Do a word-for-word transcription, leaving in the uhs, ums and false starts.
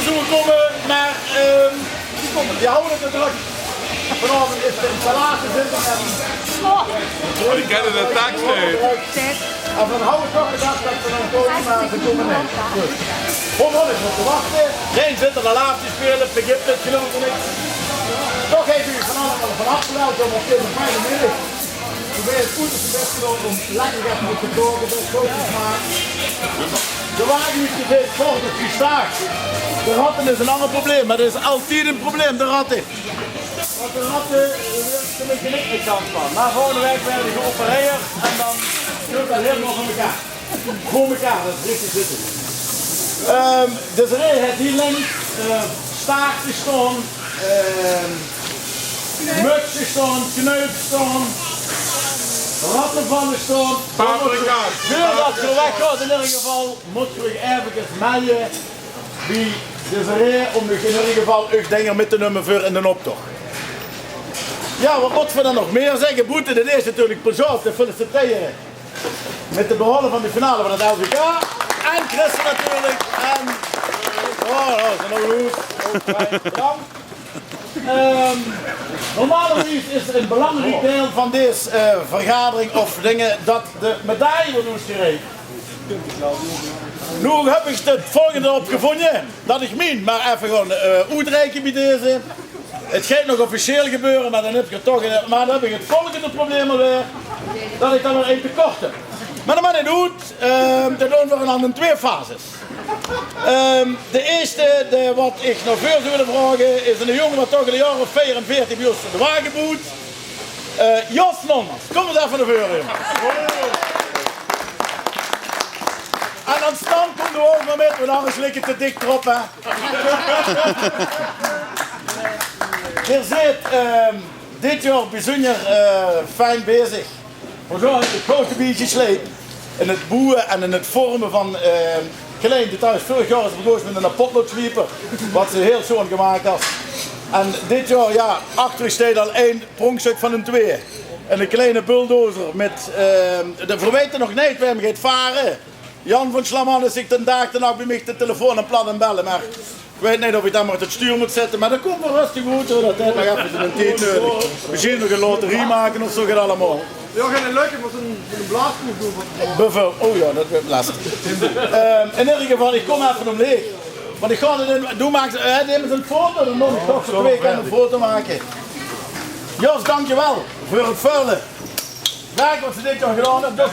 Toekomme, maar ehm, die hawwe 't drök. Vanaovend is de installatie zit en... Oh, die kenne de tekst neet. En van hawwe toch gedach dat ze dan kome, maar ze kome neet. Dus, gewoon nog ins op te wachte. Rein zit al af te speule, vergif 't, geloof ik. Toch effe van allemaol van harte welkom op deze fijne middag. Ze wèlle 't oeterste bès gedaon om lekker get mit te kaoke, bès good te smake. De wage is geveid, kort op die staart. De ratte is 'n anger probleem, maar dat is altied 'n probleem, de ratte. Want de ratte, eh, wèlle ze mit gelik niks aan staan. Maar volgende waek waere die geopereerd en dan kump dat hielemaol veur mekaar. Veur mekaar, dat is richtig zitte. Ehm, dus René haet hie links, eh, staarte staon, ehm, mutse staon, kneup staon, rattevalle staon. Paprika. Veurdat geer weggaot in eder geval, mót geer uch effe melde bie de René om uch in eder geval uch dinger mit te numme veur in d'n optoch. Ja, wat mótte v'r dan nog mier zègke? Boete, dat is natuurlik plezant te feliciteren. Mit de behaole van de finale van 't L V K. En Chris natuurlik. En, oh, dat is 'n applaus. Ouk fijn. Bedank. Ehm, normalerwies is 'n belangriek deil van dees, eh, vergadering of dinger dat de medaille weurt oetgereik. Noe höb ich 't volgende opgevónje, dat ich mien maar effe gaon, eh, oetreike bie deze. 't Geit nog officieel gebeure, maar dan höb ich 't toch, maar dan höb ich 't volgende probleem alweer, dat ich dan weer ein tekort höb. Maar dat maak neet oet, ehm, dat doon v'r dan in twee fases. Ehm, de ierste, de, wat ich nog veur zou wille vraoge, is 'ne jóng wat toch al 'n jaor of veerenveertig bie ós de wage boewt. Eh, Jos Nolmans, kóm ins effe nao veure, jóng. En dan Stan, kóm doe ouch maar mit, want angers ligk 't te dik d'rop, hè. Geer zeet, ehm, dit jaor bezunder, eh, fijn bezig. V'r zeen 'n groot bietje gesleep in 't boewe en in 't vorme van, ehm, klein details. Veurig jaor is 't begós mit 'ne potloodslieper, wat ze hiel sjoon gemaak has. En dit jaor, ja, achter uch steit al ein pronkstuk van 'n twee. En 'ne kleine bulldozer mit, ehm, de, v'r weite nog neet wae 'm geit vare. Jan van Slamman is zich d'n daag d'rnao bie mich de telefoon aan 't plat aan 't belle, maar ich weit neet of ich dat maar tot stuur mót zitte, maar dat kump waal rustig good, huur. Dat haet nog effe zien tied nudig. Mesjien nog 'n loterie make of zo get allemaol. Ja, gein leuke, maar zo'n, zo'n blaasproef doon. Beveurbeeld, oh ja, dat weurt lastig. Ehm, in eder geval, ich kóm effe óm leeg. Want ich gaon 't in, doe maaks, eh, neem ins 'n foto, dan mót ich toch veur twee kier 'n foto make. Jos, dankjewel veur 't völle werk wat ze dit jaor gedaon höbbe. Dus